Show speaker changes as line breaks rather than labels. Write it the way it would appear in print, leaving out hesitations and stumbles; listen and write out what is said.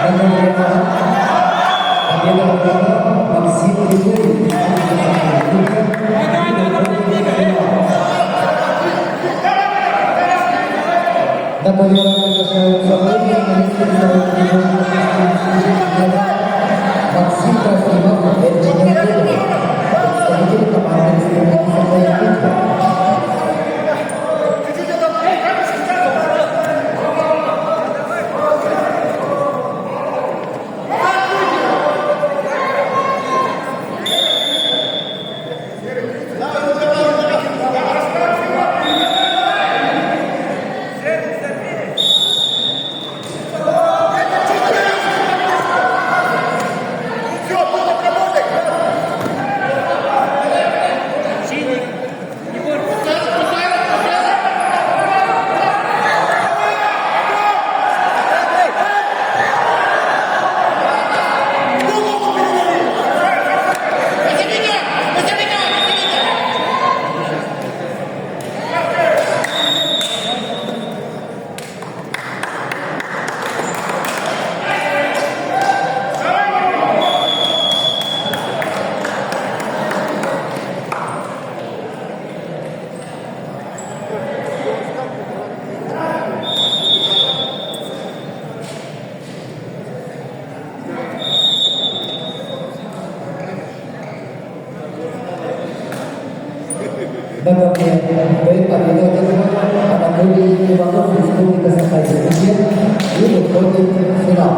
Победу одержал Максим Григорьев. На ковер приглашаются Максим Трофимов, Эрчимэн представитель команды Республики Саха-Якутия. Бой победу одержал Анатолий Иванов, Республика Саха-Якутия, и выходит в финал.